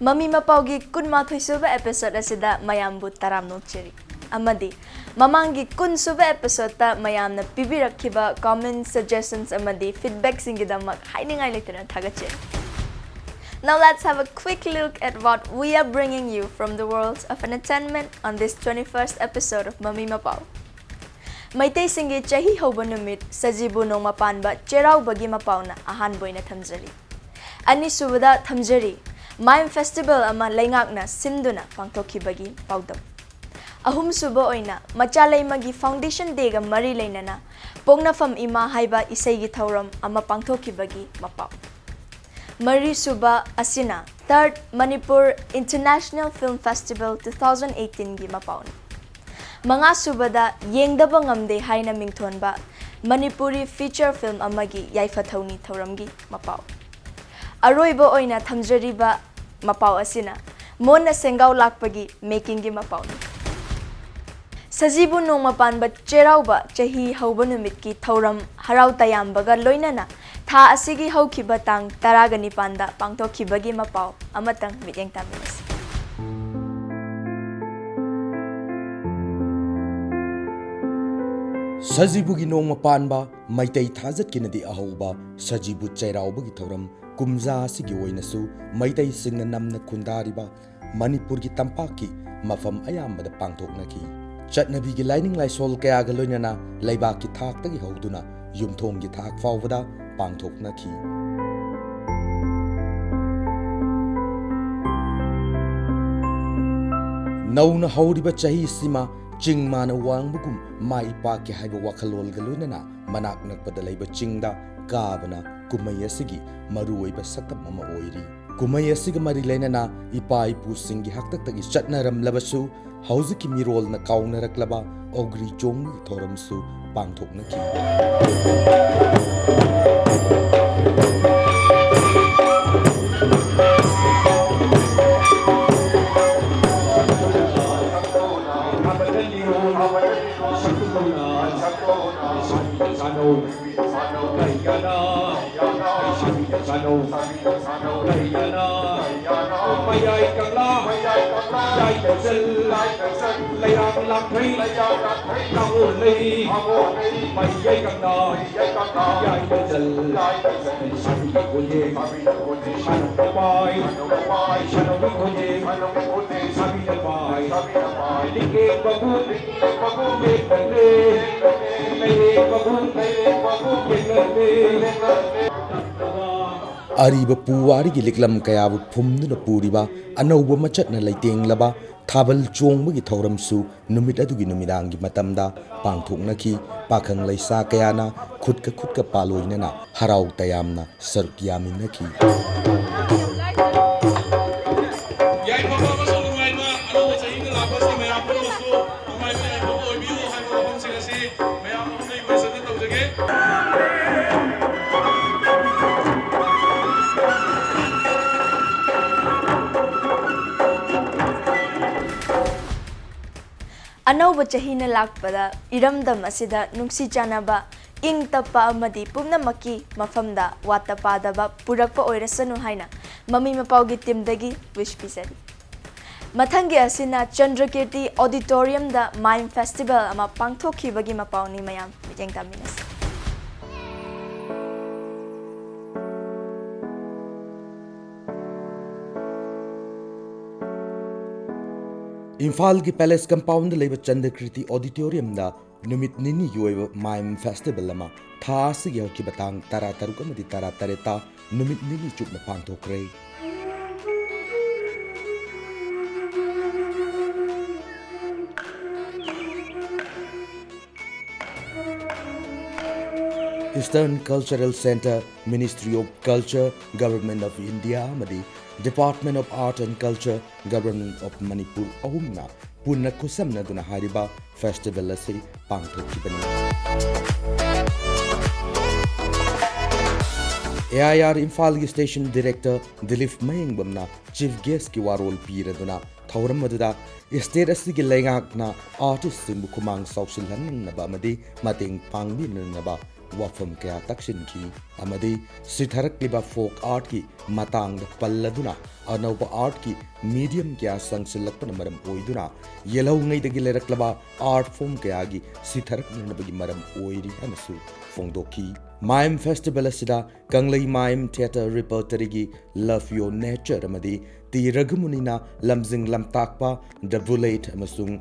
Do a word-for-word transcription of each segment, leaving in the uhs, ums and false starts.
ꯃꯃꯤ ꯃꯄꯥꯎꯒꯤ ꯀꯨꯟꯃꯥꯊꯣꯏ ꯁꯨꯕ episode ꯑꯁꯤꯗ ꯃꯌꯥꯝꯕꯨ ꯇꯔꯥꯝꯅ ꯑꯣꯛꯆꯔꯤ꯫ ꯑꯃꯗꯤ ꯃꯃꯥꯡꯒꯤ ꯀꯨꯟ ꯁꯨꯕ episodeꯇ ꯃꯌꯥꯝꯅ ꯄꯤꯕꯤꯔꯛꯈꯤꯕ comment, suggestions ꯑꯃꯗꯤ feedbackꯁꯤꯡꯒꯤꯗꯃꯛ ꯍꯥꯏꯅꯤꯡꯉꯥꯏ ꯂꯩꯇꯅ ꯊꯥꯒꯠꯆꯔꯤ꯫ Now let's have a quick look at what we are bringing you from the world of entertainment on this twenty-first episode of ꯃꯃꯤ ꯃꯄꯥꯎ꯫ ꯃꯩꯇꯩꯁꯤꯡꯒꯤ ꯆꯍꯤ ꯍꯧꯕ ꯅꯨꯃꯤꯠ ꯁꯖꯤꯕꯨ ꯅꯣꯡꯃ ꯄꯥꯟꯕ ꯆꯩꯔꯥꯎꯕꯒꯤ ꯃꯄꯥꯎꯅ ꯑꯍꯥꯟꯕ ꯑꯣꯏꯅ ꯊꯝꯖꯔꯤ꯫ ꯑꯅꯤꯁꯨꯕꯗ ꯊꯝꯖꯔꯤ, ꯃꯥꯏꯝ festival ꯑꯃ ꯂꯩꯉꯥꯛꯅ ꯁꯤꯟꯗꯨꯅ ꯄꯥꯡꯊꯣꯛꯈꯤꯕꯒꯤ ꯄꯥꯎꯗꯝ꯫ ꯑꯍꯨꯝꯁꯨꯕ ꯑꯣꯏꯅ ꯃꯆꯥꯂꯩꯃꯒꯤ Foundation Dayꯒ ꯃꯔꯤ ꯂꯩꯅꯅ ꯄꯣꯛꯅꯐꯝ ꯏꯃꯥ ꯍꯥꯏꯕ ꯏꯁꯩꯒꯤ ꯊꯧꯔꯝ ꯑꯃ ꯄꯥꯡꯊꯣꯛꯈꯤꯕꯒꯤ ꯃꯄꯥꯎ꯫ ꯃꯔꯤꯁꯨꯕ ꯑꯁꯤꯅ Third Manipur International Film Festival two thousand eighteenꯒꯤ ꯃꯄꯥꯎꯅꯤ꯫ ꯃꯉꯥꯁꯨꯕꯗ ꯌꯦꯡꯗꯕ ꯉꯝꯗꯦ ꯍꯥꯏꯅ ꯃꯤꯡꯊꯣꯟꯕ ꯃꯅꯤꯄꯨꯔꯤ feature film ꯑꯃꯒꯤ ꯌꯥꯏꯐ ꯊꯧꯅꯤ ꯊꯧꯔꯝꯒꯤ ꯃꯄꯥꯎ꯫ ꯑꯔꯣꯏꯕ ꯑꯣꯏꯅ ꯊꯝꯖꯔꯤꯕ ꯃꯄꯥꯎ ꯑꯁꯤꯅ ꯃꯣꯟꯅ ꯁꯦꯡꯒꯥꯎ ꯂꯥꯛꯄꯒꯤ makingꯒꯤ ꯃꯄꯥꯎꯅꯤ꯫ ꯁꯖꯤꯕꯨ ꯅꯣꯡꯃ ꯄꯥꯟꯕ ꯆꯩꯔꯥꯎꯕ ꯆꯍꯤ ꯍꯧꯕ ꯅꯨꯃꯤꯠꯀꯤ ꯊꯧꯔꯝ ꯍꯔꯥꯎ ꯇꯌꯥꯝꯕꯒ ꯂꯣꯏꯅꯅ ꯊꯥ ꯑꯁꯤꯒꯤ ꯍꯧꯈꯤꯕ ꯇꯥꯡ ꯇꯔꯥꯒ ꯅꯤꯄꯥꯟꯗ ꯄꯥꯡꯊꯣꯛꯈꯤꯕꯒꯤ ꯃꯄꯥꯎ ꯑꯃꯇꯪ ꯃꯤꯠꯌꯦꯡ ꯇꯥꯃꯤꯟꯅꯁꯤ꯫ ꯁꯖꯤꯕꯨꯒꯤ ꯅꯣꯡꯃ ꯄꯥꯟꯕ ꯃꯩꯇꯩ ꯊꯥꯖꯠꯀꯤꯅꯗꯤ ꯑꯍꯧꯕ ꯁꯖꯤꯕꯨ ꯆꯩꯔꯥꯎꯕꯒꯤ ꯊꯧꯔꯝ ꯀꯨꯝꯖꯥ ꯑꯁꯤꯒꯤ ꯑꯣꯏꯅꯁꯨ ꯃꯩꯇꯩꯁꯤꯡꯅ ꯅꯝꯅ ꯈꯨꯟꯗꯥꯔꯤꯕ ꯃꯅꯤꯄꯨꯔꯒꯤ ꯇꯝꯄꯥꯛꯀꯤ ꯃꯐꯝ ꯑꯌꯥꯝꯕꯗ ꯄꯥꯡꯊꯣꯛꯅꯈꯤ꯫ ꯆꯠꯅꯕꯤꯒꯤ ꯂꯥꯏꯅꯤꯡ ꯂꯥꯏꯁꯣꯜ ꯀꯌꯥꯒ ꯂꯣꯏꯅꯅ ꯂꯩꯕꯥꯛꯀꯤ ꯊꯥꯛꯇꯒꯤ ꯍꯧꯗꯨꯅ ꯌꯨꯝꯊꯣꯡꯒꯤ ꯊꯥꯛ ꯐꯥꯎꯕꯗ ꯄꯥꯡꯊꯣꯛꯅꯈꯤ꯫ ꯅꯧꯅ ꯍꯧꯔꯤꯕ ꯆꯍꯤꯁꯤꯃ ꯆꯤꯡ ꯃꯥꯅ ꯋꯥꯡꯕꯒꯨꯝ ꯃꯥꯏ ꯄꯥꯛꯀꯦ ꯍꯥꯏꯕ ꯋꯥꯈꯜꯂꯣꯟꯒ ꯂꯣꯏꯅꯅ ꯃꯅꯥꯛ ꯅꯛꯄꯗ ꯂꯩꯕ ꯆꯤꯡꯗ ꯀꯥꯕꯅ ꯀꯨꯝꯍꯩ ꯑꯁꯤꯒꯤ ꯃꯔꯨꯑꯣꯏꯕ ꯁꯛꯇꯝ ꯑꯃ ꯑꯣꯏꯔꯤ꯫ ꯀꯨꯝꯍꯩ ꯑꯁꯤꯒ ꯃꯔꯤ ꯂꯩꯅꯅ ꯏꯄꯥ ꯏꯄꯨꯁꯤꯡꯒꯤ ꯍꯥꯛꯇꯛꯇꯒꯤ ꯆꯠꯅꯔꯝꯂꯕꯁꯨ, ꯍꯧꯖꯤꯛꯀꯤ ꯃꯤꯔꯣꯜꯅ ꯀꯥꯎꯅꯔꯛꯂꯕ ꯑꯣꯒ꯭ꯔꯤ ꯆꯣꯡꯕꯒꯤ ꯊꯧꯔꯝꯁꯨ ꯄꯥꯡꯊꯣꯛꯅꯈꯤ꯫ ꯁꯥꯅꯧ, ꯂꯩꯌꯥꯅ, ꯃꯌꯥꯏ ꯀꯪꯂꯥ, ꯌꯥꯏꯐꯖꯜ, ꯂꯩꯔꯥꯡ ꯂꯥꯡꯊꯩ, ꯇꯥꯉꯣꯂꯩ, ꯃꯌꯥꯏ ꯀꯪꯂꯥ, ꯌꯥꯏꯐꯖꯜ, ꯁꯥꯕꯤꯒꯤ ꯈꯣꯟꯖꯦꯜ, ꯁꯥꯅꯧ ꯃꯄꯥꯏ, ꯁꯥꯅꯧꯒꯤ ꯈꯣꯟꯖꯦꯜ, ꯁꯥꯕꯤꯅ ꯄꯥꯏ, ꯂꯤꯛꯂꯦ ꯃꯕꯨꯛ, ꯑꯔꯤꯕ ꯄꯨꯋꯥꯔꯤꯒꯤ ꯂꯤꯛꯂꯝ ꯀꯌꯥꯕꯨ ꯐꯨꯝꯗꯨꯅ ꯄꯨꯔꯤꯕ ꯑꯅꯧꯕ ꯃꯆꯠꯅ ꯂꯩꯇꯦꯡꯂꯕ ꯊꯥꯕꯜ ꯆꯣꯡꯕꯒꯤ ꯊꯧꯔꯝꯁꯨ ꯅꯨꯃꯤꯠ ꯑꯗꯨꯒꯤ ꯅꯨꯃꯤꯗꯥꯡꯒꯤ ꯃꯇꯝꯗ ꯄꯥꯡꯊꯣꯛꯅꯈꯤ꯫ ꯄꯥꯈꯪ ꯂꯩꯁꯥ ꯀꯌꯥꯅ ꯈꯨꯠꯀ ꯈꯨꯠꯀ ꯄꯥꯜꯂꯣꯏꯅꯅ ꯍꯔꯥꯎ ꯇꯌꯥꯝꯅ ꯁꯔꯨꯛ ꯌꯥꯃꯤꯟꯅꯈꯤ꯫ ꯌꯥꯏꯐꯕ ꯑꯃꯁꯨꯡ ꯅꯨꯡꯉꯥꯏꯕ ꯑꯅꯧꯕ ꯆꯍꯤꯗ ꯂꯥꯛꯄ ꯑꯁꯤ ꯃꯌꯥꯝ ꯄꯨꯝꯅꯃꯛꯁꯨ ꯅꯨꯡꯉꯥꯏꯕ ꯌꯥꯏꯐꯕ ꯑꯣꯏꯕꯤꯌꯨ ꯍꯥꯏꯕ ꯋꯥꯐꯝꯁꯤꯡ ꯑꯁꯤ ꯃꯌꯥꯝ ꯑꯃ ꯂꯩꯕꯁꯤꯗ ꯇꯧꯖꯒꯦ꯫ ꯑꯅꯧꯕ ꯆꯍꯤꯅ ꯂꯥꯛꯄꯗ ꯏꯔꯝꯗꯝ ꯑꯁꯤꯗ ꯅꯨꯡꯁꯤ ꯆꯥꯟꯅꯕ, ꯏꯪ ꯇꯞꯄ ꯑꯃꯗꯤ ꯄꯨꯝꯅꯃꯛꯀꯤ ꯃꯐꯝꯗ ꯋꯥꯠꯇ ꯄꯥꯗꯕ ꯄꯨꯔꯛꯄ ꯑꯣꯏꯔꯁꯅꯨ ꯍꯥꯏꯅ ꯃꯃꯤ ꯃꯄꯥꯎꯒꯤ ꯇꯤꯝꯗꯒꯤ ꯋꯤꯁ ꯄꯤꯖꯔꯤ꯫ ꯃꯊꯪꯒꯤ ꯑꯁꯤꯅ ꯆꯟꯗ꯭ꯔꯀꯤꯔꯇꯤ ꯑꯣꯗꯤꯇꯣꯔꯤꯌꯝꯗ ꯃꯥꯏꯝ ꯐꯦꯁꯇꯤꯚꯦꯜ ꯑꯃ ꯄꯥꯡꯊꯣꯛꯈꯤꯕꯒꯤ ꯃꯄꯥꯎꯅꯤ꯫ ꯃꯌꯥꯝ ꯃꯤꯠꯌꯦꯡ ꯇꯥꯃꯤꯟꯅꯁꯤ꯫ ꯏꯝꯐꯥꯜꯒꯤ ꯄꯦꯂꯦꯁ ꯀꯝꯄꯥꯎꯟꯗ ꯂꯩꯕ ꯆꯟꯗ꯭ꯔꯀꯤꯔꯇꯤ ꯑꯣꯗꯤꯇꯣꯔꯤꯌꯝꯗ ꯅꯨꯃꯤꯠ ꯅꯤꯅꯤꯒꯤ ꯑꯣꯏꯕ ꯃꯥꯏꯝ ꯐꯦꯁꯇꯤꯚꯦꯜ ꯑꯃ ꯊꯥ ꯑꯁꯤꯒꯤ ꯍꯧꯈꯤꯕ ꯇꯥꯡ ꯇꯔꯥꯇꯔꯨꯛ ꯑꯃꯗꯤ ꯇꯔꯥꯇꯔꯦꯠꯇ ꯅꯨꯃꯤꯠ ꯅꯤꯅꯤ ꯆꯨꯞꯅ ꯄꯥꯡꯊꯣꯛꯈ꯭ꯔꯦ꯫ Eastern Cultural Centre, Ministry of Culture, Government of India ꯑꯃꯗꯤ Department of Art and Culture, Government of Manipur ꯑꯍꯨꯝꯅ ꯄꯨꯟꯅ ꯈꯨꯠꯁꯝꯅꯗꯨꯅ ꯍꯥꯏꯔꯤꯕ ꯐꯦꯁꯇꯤꯚꯦꯜ ꯑꯁꯤ ꯄꯥꯡꯊꯣꯛꯈꯤꯕꯅꯤ꯫ ꯑꯦ ꯑꯥꯏ ꯑꯥꯔ ꯏꯝꯐꯥꯜꯒꯤ ꯁ꯭ꯇꯦꯁꯟ ꯗꯤꯔꯦꯛꯇꯔ ꯗꯤꯂꯤꯞ ꯃꯌꯦꯡꯕꯝꯅ ꯆꯤꯐ ꯒꯦꯁ꯭ꯠꯀꯤ ꯋꯥꯔꯣꯜ ꯄꯤꯔꯗꯨꯅ ꯊꯧꯔꯝ ꯑꯗꯨꯗ ꯁ꯭ꯇꯦꯠ ꯑꯁꯤꯒꯤ ꯂꯩꯉꯥꯛꯅ ꯑꯥꯔꯇꯤꯁ꯭ꯠꯁꯤꯡꯕꯨ ꯈꯨꯃꯥꯡ ꯆꯥꯎꯁꯤꯜꯍꯟꯅꯕ ꯑꯃꯗꯤ ꯃꯇꯦꯡ ꯄꯥꯡꯕꯤꯅꯅꯕ ꯋꯥꯐꯝ ꯀꯌꯥ ꯇꯛꯁꯤꯟꯈꯤ ꯑꯃꯗꯤ ꯁꯤꯊꯔꯛꯂꯤꯕ ꯐꯣꯛ ꯑꯥꯔꯠꯀꯤ ꯃꯇꯥꯡꯗ ꯄꯜꯂꯗꯨꯅ ꯑꯅꯧꯕ ꯑꯥꯔꯠꯀꯤ ꯃꯤꯗꯤꯌꯝ ꯀꯌꯥ ꯆꯪꯁꯤꯜꯂꯛꯄꯅ ꯃꯔꯝ ꯑꯣꯏꯗꯨꯅ ꯌꯦꯜꯍꯧꯉꯩꯗꯒꯤ ꯂꯩꯔꯛꯂꯕ ꯑꯥꯔꯠ ꯐꯣꯝ ꯀꯌꯥꯒꯤ ꯁꯤꯊꯔꯛꯅꯅꯕꯒꯤ ꯃꯔꯝ ꯑꯣꯏꯔꯤ ꯍꯥꯏꯅꯁꯨ ꯐꯣꯡꯗꯣꯛꯈꯤ꯫ ꯃꯥꯏꯝ ꯐꯦꯁꯇꯤꯚꯦꯜ ꯑꯁꯤꯗ ꯀꯪꯂꯩ ꯃꯥꯏꯝ ꯊꯤꯌꯦꯇꯔ ꯔꯤꯄꯔꯇꯔꯤꯒꯤ ꯂꯚ ꯌꯣꯔ ꯅꯦꯆꯔ ꯑꯃꯗꯤ ꯇꯤ ꯔꯘꯨꯃꯨꯅꯤꯅ ꯂꯝꯖꯤꯡ ꯂꯝꯇꯥꯛꯄ ꯗ ꯕꯨꯂꯦꯠ ꯑꯃꯁꯨꯡ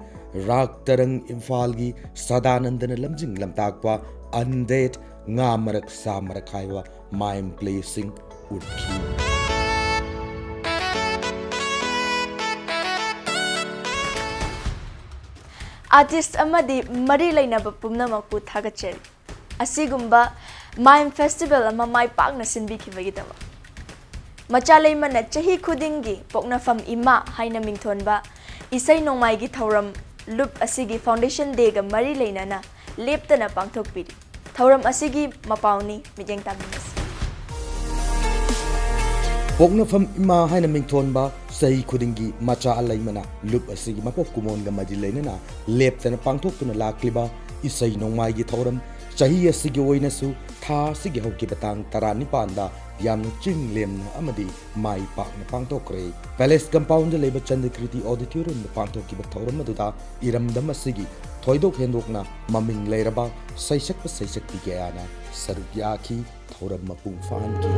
ꯔꯥꯒ ꯇꯔꯪ ꯏꯝꯐꯥꯜꯒꯤ ꯁꯗꯥꯅꯟꯗꯅ ꯂꯝꯖꯤꯡ ꯂꯝꯇꯥꯛꯄ ꯑꯟꯗꯦꯠ, ꯉꯥ ꯃꯔꯛ ꯁꯥ ꯃꯔꯛ ꯍꯥꯏꯕ ꯃꯥꯏꯝ ꯄ꯭ꯂꯦꯁꯤꯡ ꯎꯠꯈꯤ꯫ ꯑꯥꯔꯇꯤꯁ꯭ꯠ ꯑꯃꯗꯤ ꯃꯔꯤ ꯂꯩꯅꯕ ꯄꯨꯝꯅꯃꯛꯄꯨ ꯊꯥꯒꯠꯆꯔꯤ꯫ ꯑꯁꯤꯒꯨꯝꯕ ꯃꯥꯏꯝ ꯐꯦꯁꯇꯤꯚꯦꯜ ꯑꯃ ꯃꯥꯏ ꯄꯥꯛꯅ ꯁꯤꯟꯕꯤꯈꯤꯕꯒꯤꯗꯃꯛ꯫ ꯃꯆꯥ ꯂꯩꯃꯅ ꯆꯍꯤ ꯈꯨꯗꯤꯡꯒꯤ ꯄꯣꯛꯅꯐꯝ ꯏꯃꯥ ꯍꯥꯏꯅ ꯃꯤꯡꯊꯣꯟꯕ ꯏꯁꯩ ꯅꯣꯡꯃꯥꯏꯒꯤ ꯊꯧꯔꯝ ꯂꯨꯞ ꯑꯁꯤꯒꯤ ꯐꯥꯎꯟꯗꯦꯁꯟ ꯗꯦꯒ ꯃꯔꯤ ꯂꯩꯅꯅ ꯂꯦꯞꯇꯅ ꯄꯥꯡꯊꯣꯛꯄꯤꯔꯤ꯫ ꯊꯧꯔꯝ ꯑꯁꯤꯒꯤ ꯃꯄꯥꯎꯅꯤ, ꯃꯤꯠꯌꯦꯡ ꯇꯥꯕꯤꯔꯁꯤ꯫ ꯄꯣꯛꯅꯐꯝ ꯏꯃꯥ ꯍꯥꯏꯅ ꯃꯤꯡꯊꯣꯟꯕ ꯆꯍꯤ ꯈꯨꯗꯤꯡꯒꯤ ꯃꯆꯥ ꯑꯂꯩꯃꯅ ꯂꯨꯞ ꯑꯁꯤꯒꯤ ꯃꯄꯣꯛ ꯀꯨꯝꯑꯣꯟꯒ ꯃꯔꯤ ꯂꯩꯅꯅ ꯂꯦꯞꯇꯅ ꯄꯥꯡꯊꯣꯛꯇꯨꯅ ꯂꯥꯛꯂꯤꯕ ꯏꯁꯩ ꯅꯣꯡꯃꯥꯏꯒꯤ ꯊꯧꯔꯝ ꯆꯍꯤ ꯑꯁꯤꯒꯤ ꯑꯣꯏꯅꯁꯨ ꯊꯥ ꯑꯁꯤꯒꯤ ꯍꯧꯈꯤꯕ ꯇꯥꯡ ꯇꯔꯥꯅꯤꯄꯥꯟꯗ ꯌꯥꯝꯅ ꯆꯤꯡ ꯂꯦꯝꯅ ꯑꯃꯗꯤ ꯃꯥꯏ ꯄꯥꯛꯅ ꯄꯥꯡꯊꯣꯛꯈ꯭ꯔꯦ꯫ ꯄꯦꯂꯦꯁ ꯀꯝꯄꯥꯎꯟꯗ ꯂꯩꯕ ꯆꯟꯗ꯭ꯔꯀꯤꯔꯇꯤ ꯑꯣꯗꯤꯇꯣꯔꯤꯌꯝꯗ ꯄꯥꯡꯊꯣꯛꯈꯤꯕ ꯊꯧꯔꯝ ꯑꯗꯨꯗ ꯏꯔꯝꯗꯝ ꯑꯁꯤꯒꯤ ꯊꯣꯏꯗꯣꯛ ꯍꯦꯟꯗꯣꯛꯅ ꯃꯃꯤꯡ ꯂꯩꯔꯕ ꯁꯩꯁꯛꯄ ꯁꯩꯁꯛꯄꯤ ꯀꯌꯥꯅ ꯁꯔꯨꯛ ꯌꯥꯈꯤ꯫ ꯊꯧꯔꯝ ꯃꯄꯨꯡ ꯐꯥꯍꯟꯈꯤ꯫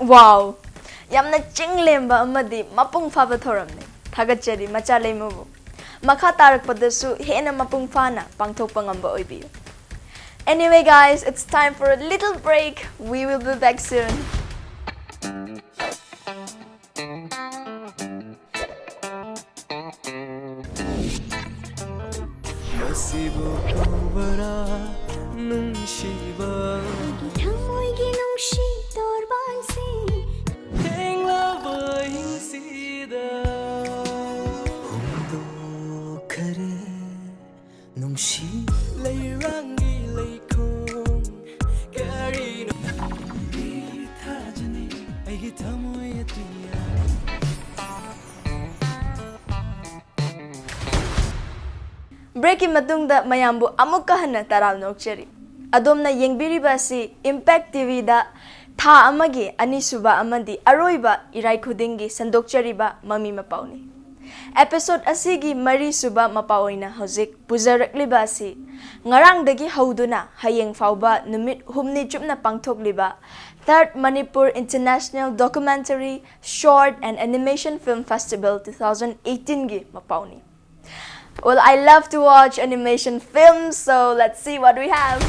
Wow! ꯌꯥꯝꯅ ꯆꯤꯡꯂꯦꯝꯕ ꯑꯃꯗꯤ ꯃꯄꯨꯡ ꯐꯥꯕ ꯊꯧꯔꯝꯅꯤ꯫ ꯊꯥꯒꯠꯆꯔꯤ ꯃꯆꯥ ꯂꯩꯃꯕꯨ꯫ ꯃꯈꯥ ꯇꯥꯔꯛꯄꯗꯁꯨ ꯍꯦꯟꯅ ꯃꯄꯨꯡ ꯐꯥꯅ ꯄꯥꯡꯊꯣꯛꯄ ꯉꯝꯕ ꯑꯣꯏꯕꯤꯌꯨ꯫ Anyway, guys, it's time for a little break. We will be back soon. ꯃꯁꯤꯕꯨ ꯀꯧꯕꯔꯥ ꯅꯨꯡꯁꯤꯕ? ꯑꯩꯒꯤ ꯊꯃꯣꯏꯒꯤ ꯅꯨꯡꯁꯤ ꯇꯣꯔꯕꯥꯟꯁꯤ ꯊꯦꯡꯂꯕ ꯑꯍꯤꯡꯁꯤꯗ ꯍꯨꯝꯗꯣꯛꯈꯔꯦ ꯅꯨꯡꯁꯤ꯫ ꯂꯩꯔꯥꯡꯒꯤ ꯂꯩꯈꯣꯡ ꯀꯔꯤꯅꯣ? ꯅꯪꯗꯤ ꯊꯥꯖꯅꯤ ꯑꯩꯒꯤ ꯊꯃꯣꯏ ꯑꯇꯤꯌꯥ꯫ Breakꯀꯤ ꯃꯇꯨꯡꯗ ꯃꯌꯥꯝꯕꯨ ꯑꯃꯨꯛꯀ ꯍꯟꯅ ꯇꯔꯥꯝꯅ ꯑꯣꯛꯆꯔꯤ꯫ ꯑꯗꯣꯝꯅ ꯌꯦꯡꯕꯤꯔꯤꯕ ꯑꯁꯤ Impact TVꯗ ꯊꯥ ꯑꯃꯒꯤ ꯑꯅꯤꯁꯨꯕ ꯑꯃꯗꯤ ꯑꯔꯣꯏꯕ ꯏꯔꯥꯏ ꯈꯨꯗꯤꯡꯒꯤ ꯁꯟꯗꯣꯛꯆꯔꯤꯕ ꯃꯃꯤ ꯃꯄꯥꯎꯅꯤ꯫ Episode ꯑꯁꯤꯒꯤ ꯃꯔꯤꯁꯨꯕ ꯃꯄꯥꯎ ꯑꯣꯏꯅ ꯍꯧꯖꯤꯛ ꯄꯨꯖꯔꯛꯂꯤꯕ ꯑꯁꯤ ꯉꯔꯥꯡꯗꯒꯤ ꯍꯧꯗꯨꯅ ꯍꯌꯦꯡ ꯐꯥꯎꯕ ꯅꯨꯃꯤꯠ ꯍꯨꯝꯅꯤ ꯆꯨꯞꯅ ꯄꯥꯡꯊꯣꯛꯂꯤꯕ Third Manipur International Documentary Short and Animation Film Festival two thousand eighteenꯒꯤ ꯃꯄꯥꯎꯅꯤ꯫ Well, I love to watch animation films, so let's see what we have.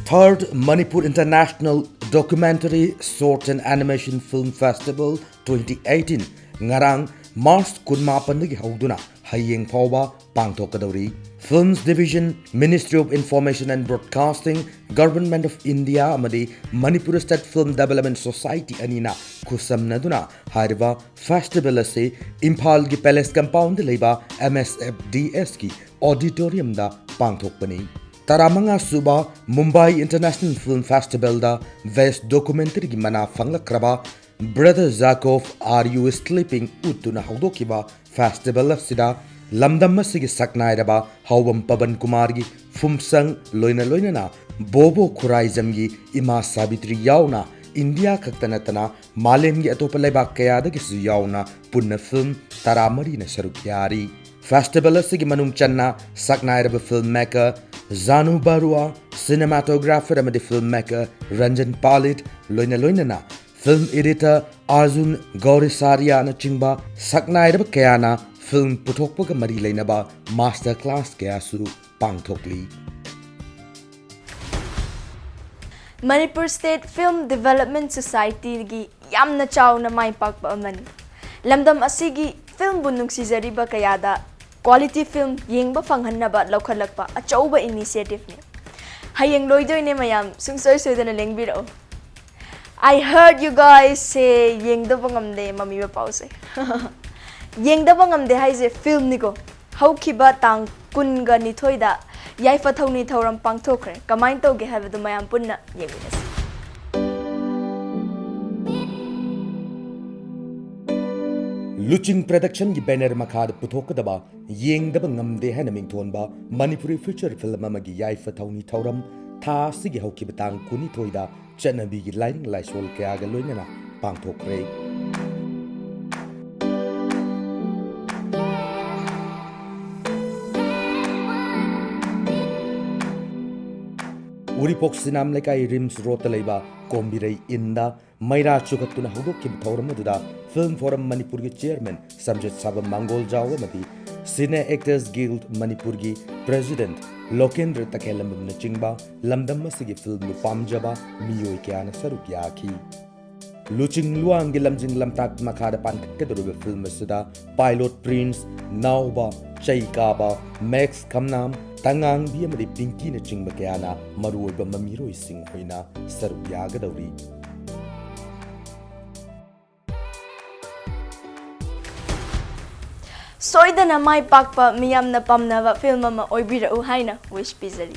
Third Manipur International Documentary Short and Animation Film Festival twenty eighteen ꯉꯔꯥꯡ March ꯀꯨꯟꯃꯥꯄꯟꯗꯒꯤ ꯍꯧꯗꯨꯅ ꯍꯌꯦꯡ ꯐꯥꯎꯕ ꯄꯥꯡꯊꯣꯛꯀꯗꯧꯔꯤ꯫ Films Division, Ministry of Information and Broadcasting, Government of India ꯑꯃꯗꯤ Manipur State Film Development Society ꯑꯅꯤꯅ ꯈꯨꯠꯁꯝꯅꯗꯨꯅ ꯍꯥꯏꯔꯤꯕ festival ꯑꯁꯤ ꯏꯝꯐꯥꯜꯒꯤ Palace Compoundꯗ ꯂꯩꯕ MSFDSꯀꯤ auditoriumꯗ ꯄꯥꯡꯊꯣꯛꯄꯅꯤ꯫ ꯇꯔꯥꯃꯉꯥ ꯁꯨꯕ Mumbai International Film Festivalꯗ Best Documentaryꯒꯤ ꯃꯅꯥ ꯐꯪꯂꯛꯈ꯭ꯔꯕ Brother Jacob, Are You Sleeping ꯎꯠꯇꯨꯅ ꯍꯧꯗꯣꯛꯈꯤꯕ festival ꯑꯁꯤꯗ ꯂꯝꯗꯝ ꯑꯁꯤꯒꯤ ꯁꯛꯅꯥꯏꯔꯕ ꯍꯥꯎꯕꯝ ꯄꯕꯟ ꯀꯨꯃꯥꯔꯒꯤ ꯐꯨꯝꯁꯪ, ꯂꯣꯏꯅ ꯂꯣꯏꯅꯅ ꯕꯣꯕꯣ ꯈꯨꯔꯥꯏꯖꯝꯒꯤ ꯏꯃꯥ ꯁꯥꯕꯤꯇ꯭ꯔꯤ ꯌꯥꯎꯅ ꯏꯟꯗꯤꯌꯥ ꯈꯛꯇ ꯅꯠꯇꯅ ꯃꯥꯂꯦꯝꯒꯤ ꯑꯇꯣꯞꯄ ꯂꯩꯕꯥꯛ ꯀꯌꯥꯗꯒꯤꯁꯨ ꯌꯥꯎꯅ ꯄꯨꯟꯅ film ꯇꯔꯥꯃꯔꯤꯅ ꯁꯔꯨꯛ ꯌꯥꯔꯤ꯫ Festival ꯑꯁꯤꯒꯤ ꯃꯅꯨꯡ ꯆꯟꯅ ꯁꯛꯅꯥꯏꯔꯕ film maker ꯖꯥꯅꯨ ꯕꯔꯨꯋꯥ, cinematographer ꯑꯃꯗꯤ film maker ꯔꯟꯖꯟ ꯄꯥꯂꯤꯠ, ꯂꯣꯏꯅ ꯂꯣꯏꯅꯅ film editor ꯑꯥꯔꯖꯨꯟ ꯒꯧꯔꯤꯁꯥꯔꯤꯌꯥꯅꯆꯤꯡꯕ ꯁꯛꯅꯥꯏꯔꯕ ꯀꯌꯥꯅ film ꯄꯨꯊꯣꯛꯄꯒ ꯃꯔꯤ ꯂꯩꯅꯕ master class ꯀꯌꯥꯁꯨ ꯄꯥꯡꯊꯣꯛꯂꯤ꯫ Manipur State Film Development Society ꯒꯤ ꯌꯥꯝꯅ ꯆꯥꯎꯅ ꯃꯥꯏ ꯄꯥꯛꯄ ꯑꯃꯅꯤ꯫ ꯂꯝꯗꯝ ꯑꯁꯤꯒꯤ film ꯕꯨ ꯅꯨꯡꯁꯤꯖꯔꯤꯕ ꯀꯌꯥꯗ quality film ꯌꯦꯡꯕ ꯐꯪꯍꯟꯅꯕ ꯂꯧꯈꯠꯂꯛꯄ ꯑꯆꯧꯕ initiative ꯅꯤ꯫ ꯍꯌꯦꯡ ꯂꯣꯏꯗꯣꯏꯅꯦ ꯃꯌꯥꯝ, ꯁꯨꯡꯁꯣꯏ ꯁꯣꯏꯗꯅ ꯂꯦꯡꯕꯤꯔꯛꯑꯣ꯫ I heard you guys say ꯌꯦꯡꯗꯕ ꯉꯝꯗꯦ ꯃꯃꯤ ꯃꯄꯥꯎꯁꯦ꯫ ꯌꯦꯡꯗꯕ ꯉꯝꯗꯦ ꯍꯥꯏꯁꯦ film ꯅꯤꯀꯣ꯫ ꯍꯧꯈꯤꯕ ꯇꯥꯡ ꯀꯨꯟꯒ ꯅꯤꯊꯣꯏꯗ ꯌꯥꯏꯐ ꯊꯧꯅꯤ ꯊꯧꯔꯝ ꯄꯥꯡꯊꯣꯛꯈ꯭ꯔꯦ꯫ ꯀꯃꯥꯏꯅ ꯇꯧꯒꯦ ꯍꯥꯏꯕꯗꯨ ꯃꯌꯥꯝ ꯄꯨꯟꯅ ꯌꯦꯡꯃꯤꯟꯅꯁꯤ꯫ ꯂꯨꯆꯤꯡ production ꯒꯤ banner ꯃꯈꯥꯗ ꯄꯨꯊꯣꯛꯀꯗꯕ ꯌꯦꯡꯗꯕ ꯉꯝꯗꯦ ꯍꯥꯏꯅ ꯃꯤꯡꯊꯣꯟꯕ ꯃꯅꯤꯄꯨꯔꯤ feature film ꯑꯃꯒꯤ ꯌꯥꯏꯐ ꯊꯧꯅꯤ ꯊꯧꯔꯝ ꯊꯥ ꯑꯁꯤꯒꯤ ꯍꯧꯈꯤꯕ ꯇꯥꯡ ꯀꯨꯟꯅꯤꯊꯣꯏꯗ ꯆꯠꯅꯕꯤꯒꯤ ꯂꯥꯏꯅꯤꯡ ꯂꯥꯏꯁꯣꯜ ꯀꯌꯥꯒ ꯂꯣꯏꯅꯅ ꯄꯥꯡꯊꯣꯛꯈ꯭ꯔꯦ꯫ ꯎꯔꯤꯄꯣꯛ ꯁꯤꯅꯥꯝ ꯂꯩꯀꯥꯏ ꯔꯤꯝꯁ ꯔꯣꯗꯇ ꯂꯩꯕ ꯀꯣꯝꯕꯤꯔꯩ ꯏꯟꯗ ꯃꯩꯔꯥ ꯆꯨꯈꯠꯇꯨꯅ ꯍꯧꯗꯣꯛꯈꯤꯕ ꯊꯧꯔꯝ ꯑꯗꯨꯗ Film Forum ꯃꯅꯤꯄꯨꯔꯒꯤ chairman ꯁꯝꯖꯦꯠ ꯁꯥꯕꯝ ꯃꯥꯡꯒꯣꯜꯖꯥꯎ ꯑꯃꯗꯤ Cine Actors Guild ꯃꯅꯤꯄꯨꯔꯒꯤ president ꯂꯣꯀꯦꯟꯗ꯭ꯔ ꯇꯈꯦꯜꯂꯝꯕꯝꯅꯆꯤꯡꯕ ꯂꯝꯗꯝ ꯑꯁꯤꯒꯤ film ꯕꯨ ꯄꯥꯝꯖꯕ ꯃꯤꯑꯣꯏ ꯀꯌꯥꯅ ꯁꯔꯨꯛ ꯌꯥꯈꯤ꯫ ꯂꯨꯆꯤꯡ ꯂꯨꯋꯥꯡꯒꯤ ꯂꯝꯖꯤꯡ ꯂꯝꯇꯥꯛ ꯃꯈꯥꯗ ꯄꯥꯡꯈꯠꯀꯗꯧꯔꯤꯕ film ꯑꯁꯤꯗ Pilot Prince, ꯅꯥꯎꯕ, ꯆꯩꯀꯥꯕ, ꯃꯦꯛꯁ ꯈꯝꯅꯥꯝ, ꯇꯉꯥꯡꯕꯤ ꯑꯃꯗꯤ ꯄꯤꯡꯀꯤꯅꯆꯤꯡꯕ ꯀꯌꯥꯅ ꯃꯔꯨꯑꯣꯏꯕ ꯃꯃꯤꯔꯣꯏꯁꯤꯡ ꯑꯣꯏꯅ ꯁꯔꯨꯛ ꯌꯥꯒꯗꯧꯔꯤ꯫ ꯁꯣꯏꯗꯅ ꯃꯥꯏ ꯄꯥꯛꯄ, ꯃꯤꯌꯥꯝꯅ ꯄꯥꯝꯅꯕ film ꯑꯃ ꯑꯣꯏꯕꯤꯔꯛꯎ ꯍꯥꯏꯅ wish ꯄꯤꯖꯔꯤ꯫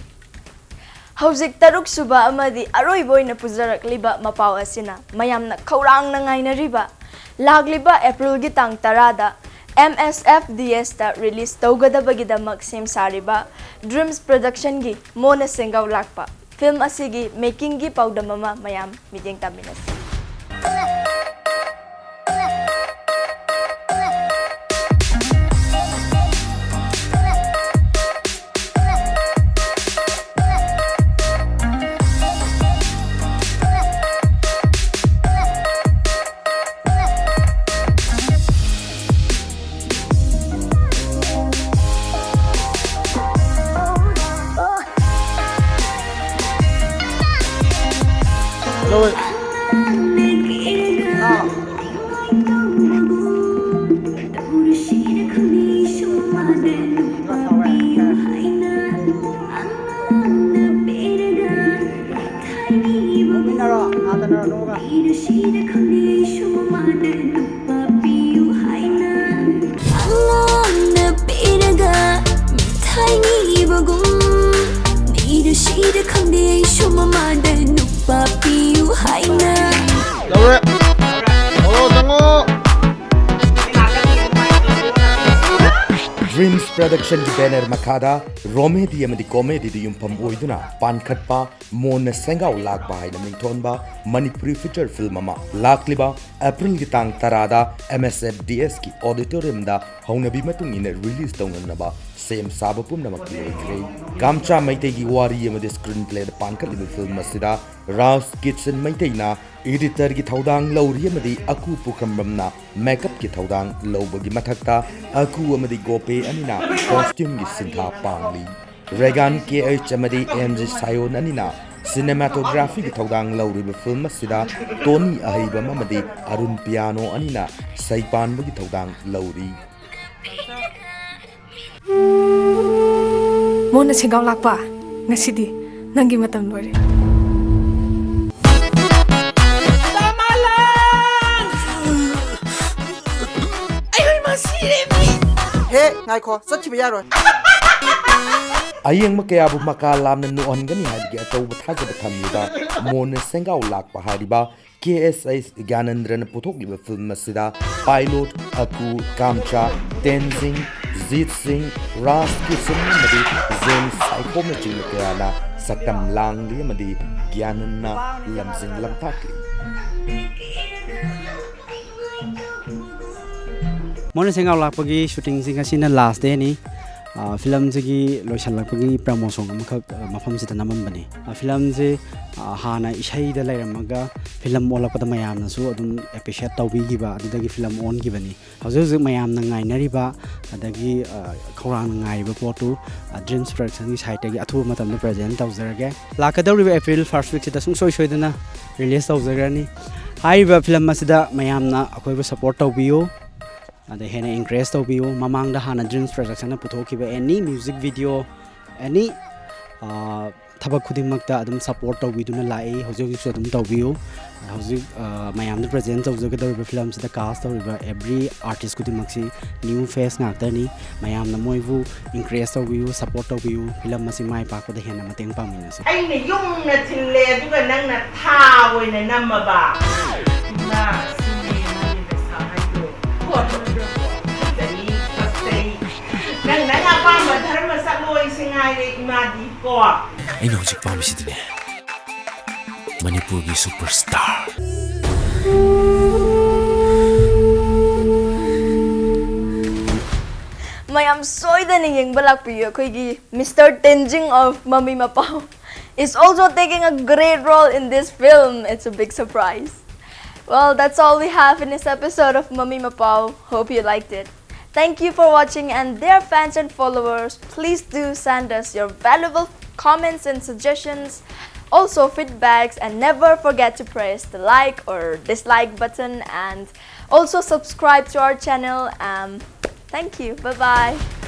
ꯍꯧꯖꯤꯛ ꯇꯔꯨꯛꯁꯨꯕ ꯑꯃꯗꯤ ꯑꯔꯣꯏꯕ ꯑꯣꯏꯅ ꯄꯨꯖꯔꯛꯂꯤꯕ ꯃꯄꯥꯎ ꯑꯁꯤꯅ ꯃꯌꯥꯝꯅ ꯈꯧꯔꯥꯡꯅ ꯉꯥꯏꯅꯔꯤꯕ ꯂꯥꯛꯂꯤꯕ April ꯒꯤ ꯇꯥꯡ ꯇꯔꯥꯗ M S F D S ꯇ release ꯇꯧꯒꯗꯕꯒꯤꯗꯃꯛ ꯁꯦꯝ ꯁꯥꯔꯤꯕ Dreams Production ꯒꯤ ꯃꯣꯟꯅ ꯁꯦꯡꯒꯥꯎ ꯂꯥꯛꯄ film ꯑꯁꯤꯒꯤ making ꯒꯤ ꯄꯥꯎꯗꯝ ꯑꯃ ꯃꯌꯥꯝ ꯃꯤꯠꯌꯦꯡ ꯇꯥꯃꯤꯟꯅꯁꯤ꯫ ꯄ꯭ꯔꯤꯟꯁ ꯄ꯭ꯔꯗꯛꯁꯟꯒꯤ ꯕꯦꯅꯔ ꯃꯈꯥꯗ ꯔꯣꯃꯦꯗꯤ ꯑꯃꯗꯤ ꯀꯣꯃꯦꯗꯤꯗ ꯌꯨꯝꯐꯝ ꯑꯣꯏꯗꯨꯅ ꯄꯥꯟꯈꯠꯄ ꯃꯣꯟꯅ ꯁꯦꯡꯒꯥꯎ ꯂꯥꯛꯄ ꯍꯥꯏꯅ ꯃꯤꯡꯊꯣꯟꯕ ꯃꯅꯤꯄꯨꯔꯤ ꯐꯤꯆꯔ ꯐꯤꯜꯝ ꯑꯃ ꯂꯥꯛꯂꯤꯕ ꯑꯦꯄ꯭ꯔꯤꯜꯒꯤ ꯇꯥꯡ ꯇꯔꯥꯗ ꯑꯦꯝ ꯑꯦꯁ ꯑꯦꯐ ꯗꯤ ꯑꯦꯁꯀꯤ ꯑꯣꯗꯤꯇꯣꯔꯤꯌꯝꯗ ꯍꯧꯅꯕꯤ ꯃꯇꯨꯡ ꯏꯟꯅ ꯔꯤꯂꯤꯖ ꯇꯧꯅꯅꯕ ꯁꯦꯝ ꯁꯥꯕ ꯄꯨꯝꯅꯃꯛ ꯂꯣꯏꯈ꯭ꯔꯦ꯫ ꯀꯥꯝꯆꯥ ꯃꯩꯇꯩꯒꯤ ꯋꯥꯔꯤ ꯑꯃꯗꯤ ꯁ꯭ꯀ꯭ꯔꯤꯟ ꯄ꯭ꯂꯦꯗ ꯄꯥꯟꯈꯠꯂꯤꯕ ꯐꯤꯜꯝ ꯑꯁꯤꯗ ꯔꯥꯖ ꯀꯤꯁꯟ ꯃꯩꯇꯩꯅ ꯏꯗꯤꯇꯔꯒꯤ ꯊꯧꯗꯥꯡ ꯂꯧꯔꯤ ꯑꯃꯗꯤ ꯑꯀꯨ ꯄꯨꯈ꯭ꯔꯝꯕꯝꯅ ꯃꯦꯀꯞꯀꯤ ꯊꯧꯗꯥꯡ ꯂꯧꯕꯒꯤ ꯃꯊꯛꯇ ꯑꯀꯨ ꯑꯃꯗꯤ ꯒꯣꯄꯦ ꯑꯅꯤꯅ ꯀꯣꯁꯇ꯭ꯌꯨꯝꯒꯤ ꯁꯤꯟꯊꯥ ꯄꯥꯡꯂꯤ꯫ ꯔꯦꯒꯥꯟ ꯀꯦ ꯑꯩꯆ ꯑꯃꯗꯤ ꯑꯦꯟ ꯖꯤ ꯁꯥꯌꯣꯟ ꯑꯅꯤꯅ ꯁꯤꯅꯦꯃꯥꯇꯣꯒ꯭ꯔꯥꯐꯤꯒꯤ ꯊꯧꯗꯥꯡ ꯂꯧꯔꯤꯕ ꯐꯤꯜꯝ ꯑꯁꯤꯗ ꯇꯣꯅꯤ ꯑꯍꯩꯕꯝ ꯑꯃꯗꯤ ꯑꯔꯨꯟ ꯄꯤꯌꯥꯅꯣ ꯑꯅꯤꯅ ꯁꯩꯄꯥꯟꯕꯒꯤ ꯊꯧꯗꯥꯡ ꯂꯧꯔꯤ꯫ ꯃꯣꯟꯅ ꯁꯦꯡꯒꯥꯎ ꯂꯥꯛꯄ, ꯉꯁꯤꯗꯤ ꯅꯪꯒꯤ ꯃꯇꯝ ꯂꯣꯏꯔꯦ꯫ ꯑꯩ ꯃꯁꯤꯔꯦ ꯃꯤ꯫ ꯍꯦ, ꯉꯥꯏꯈꯣ, ꯆꯠꯈꯤꯕ ꯌꯥꯔꯣꯏ꯫ ꯑꯌꯦꯡꯕ ꯀꯌꯥꯕꯨ ꯃꯀꯥ ꯂꯥꯝꯅ ꯅꯣꯛꯍꯟꯒꯅꯤ ꯍꯥꯏꯕꯒꯤ ꯑꯆꯧꯕ ꯊꯥꯖꯕ ꯊꯝꯂꯤꯕ ꯃꯣꯟꯅ ꯁꯦꯡꯒꯥꯎ ꯂꯥꯛꯄ ꯍꯥꯏꯔꯤꯕ ꯀꯦ ꯑꯦꯁ ꯑꯩꯆ ꯒ꯭ꯌꯥꯅꯦꯟꯗ꯭ꯔꯅ ꯄꯨꯊꯣꯛꯂꯤꯕ ꯐꯤꯜꯝ ꯑꯁꯤꯗ ꯄꯥꯏꯂꯣꯠ, ꯑꯀꯨ, ꯀꯥꯝꯆꯥ, ꯇꯦꯟꯖꯤꯡ, ꯖꯤꯠ ꯁꯤꯡ, ꯔꯥꯖ ꯀꯤꯁꯟ ꯑꯃꯗꯤ ꯖꯦꯝꯁ ꯁꯥꯏꯈꯣꯝꯅꯆꯤꯡꯕ ꯀꯌꯥꯅ ꯁꯛꯇꯝ ꯂꯥꯡꯂꯤ ꯑꯃꯗꯤ ꯒ꯭ꯌꯥꯅꯟꯅ ꯂꯝꯖꯤꯡ ꯂꯝꯇꯥꯛꯂꯤ꯫ ꯃꯣꯟꯅ ꯁꯦꯡꯒꯥꯎ ꯂꯥꯛꯄꯒꯤ ꯁꯨꯇꯤꯡꯁꯤ ꯉꯁꯤꯅ ꯂꯥꯁ ꯗꯦꯅꯤ꯫ ꯑ, ꯐꯤꯂꯝꯁꯤꯒꯤ ꯂꯣꯏꯁꯤꯜꯂꯛꯄꯒꯤ ꯄ꯭ꯔꯃꯣ ꯁꯣꯡ ꯑꯃꯈꯛ, ꯑ, ꯃꯐꯝꯁꯤꯗ ꯅꯝꯃꯝꯕꯅꯤ꯫ ꯑ, ꯐꯤꯂꯝꯁꯤ, ꯑ, ꯍꯥꯟꯅ ꯏꯁꯩꯗ ꯂꯩꯔꯝꯃꯒ ꯐꯤꯂꯝ ꯑꯣꯜꯂꯛꯄꯗ ꯃꯌꯥꯝꯅꯁꯨ ꯑꯗꯨꯝ ꯑꯦꯄ꯭ꯔꯤꯁꯤꯌꯦꯠ ꯇꯧꯕꯤꯈꯤꯕ, ꯑꯗꯨꯗꯒꯤ ꯐꯤꯂꯝ ꯑꯣꯟꯈꯤꯕꯅꯤ꯫ ꯍꯧꯖꯤꯛ ꯍꯧꯖꯤꯛ ꯃꯌꯥꯝꯅ ꯉꯥꯏꯅꯔꯤꯕ ꯑꯗꯒꯤ, ꯑ, ꯈꯧꯔꯥꯡꯅ ꯉꯥꯏꯔꯤꯕ ꯄꯣꯠꯇꯨ, ꯑ, ꯗ꯭ꯔꯤꯝꯁ ꯄ꯭ꯔꯗꯛꯁꯟꯒꯤ ꯁꯥꯏꯠꯇꯒꯤ ꯑꯊꯨꯕ ꯃꯇꯝꯗ ꯄ꯭ꯔꯖꯦꯟ ꯇꯧꯖꯔꯒꯦ꯫ ꯂꯥꯛꯀꯗꯧꯔꯤꯕ ꯑꯦꯄ꯭ꯔꯤꯜ ꯐꯥꯔꯁ ꯋꯤꯛꯁꯤꯗ ꯁꯨꯡꯁꯣꯏ ꯁꯣꯏꯗꯅ ꯔꯤꯂꯤꯁ ꯇꯧꯖꯈ꯭ꯔꯅꯤ꯫ ꯍꯥꯏꯔꯤꯕ ꯐꯤꯂꯝ ꯑꯁꯤꯗ ꯃꯌꯥꯝꯅ ꯑꯩꯈꯣꯏꯕꯨ ꯁꯄꯣꯔꯠ ꯇꯧꯕꯤꯌꯨ, ꯑꯗ ꯍꯦꯟꯅ ꯏꯟꯀꯔꯦꯖ ꯇꯧꯕꯤꯌꯨ꯫ ꯃꯃꯥꯡꯗ ꯍꯥꯟꯅ ꯗ꯭ꯔꯤꯝꯁ ꯄ꯭ꯔꯗꯛꯁꯟꯅ ꯄꯨꯊꯣꯛꯈꯤꯕ ꯑꯦꯅꯤ ꯃ꯭ꯌꯨꯖꯤꯛ ꯚꯤꯗꯤꯑꯣ, ꯑꯦꯅꯤ, ꯑ, ꯊꯕꯛ ꯈꯨꯗꯤꯡꯃꯛꯇ ꯑꯗꯨꯝ ꯁꯄꯣꯔꯠ ꯇꯧꯕꯤꯗꯨꯅ ꯂꯥꯛꯏ, ꯍꯧꯖꯤꯛ ꯍꯧꯖꯤꯛꯁꯨ ꯑꯗꯨꯝ ꯇꯧꯕꯤꯌꯨ꯫ ꯍꯧꯖꯤꯛ, ꯑ, ꯃꯌꯥꯝꯗ ꯄ꯭ꯔꯖꯦꯟ ꯇꯧꯖꯒꯗꯧꯔꯤꯕ ꯐꯤꯂꯝꯁꯤꯗ ꯀꯥꯁ ꯇꯧꯔꯤꯕ ꯑꯦꯕ꯭ꯔꯤ ꯑꯥꯔꯇꯤꯁ ꯈꯨꯗꯤꯡꯃꯛꯁꯤ ꯅ꯭ꯌꯨ ꯐꯦꯁ ꯉꯥꯛꯇꯅꯤ꯫ ꯃꯌꯥꯝꯅ ꯃꯣꯏꯕꯨ ꯏꯟꯀꯔꯦꯖ ꯇꯧꯕꯤꯌꯨ, ꯁꯄꯣꯔꯠ ꯇꯧꯕꯤꯌꯨ꯫ ꯐꯤꯂꯝ ꯑꯁꯤ ꯃꯥꯏ ꯄꯥꯛꯄꯗ ꯍꯦꯟꯅ ꯃꯇꯦꯡ ꯄꯥꯡꯃꯤꯟꯅꯁꯤ꯫ ꯑꯩꯅ ꯌꯨꯝꯅ ꯊꯤꯜꯂꯦ, ꯑꯗꯨꯒ ꯅꯪꯅ ꯊꯥ ꯑꯣꯏꯅ ꯅꯝꯃꯕ꯫ ꯏꯃꯥ, ꯁꯤꯅꯦ ꯃꯥꯒꯤ ꯗꯁꯥ ꯍꯥꯏꯗꯣ꯫ ꯐꯖꯩ, ꯐꯖꯩ꯫ ꯏꯃꯥꯗꯤ ꯀꯣ꯫ ꯑꯩꯅ ꯍꯧꯖꯤꯛ ꯄꯥꯝꯃꯤꯁꯤꯗꯤꯅꯦ, ꯃꯅꯤꯄꯨꯔꯒꯤ ꯁꯨꯄꯔ ꯁ꯭ꯇꯥꯔ꯫ ꯃꯌꯥꯝ ꯁꯣꯏꯗꯅ ꯌꯦꯡꯕ ꯂꯥꯛꯄꯤꯌꯨ꯫ ꯑꯩꯈꯣꯏꯒꯤ Mister Tenzing of Mami Mapao is also taking a great role in this film. It's a big surprise. Well, that's all we have in this episode of Mami Mapao. Hope you liked it. Thank you for watching, and dear fans and followers, please do send us your valuable comments and suggestions, also feedbacks, and never forget to press the like or dislike button, and also subscribe to our channel. Um, thank you. Bye bye.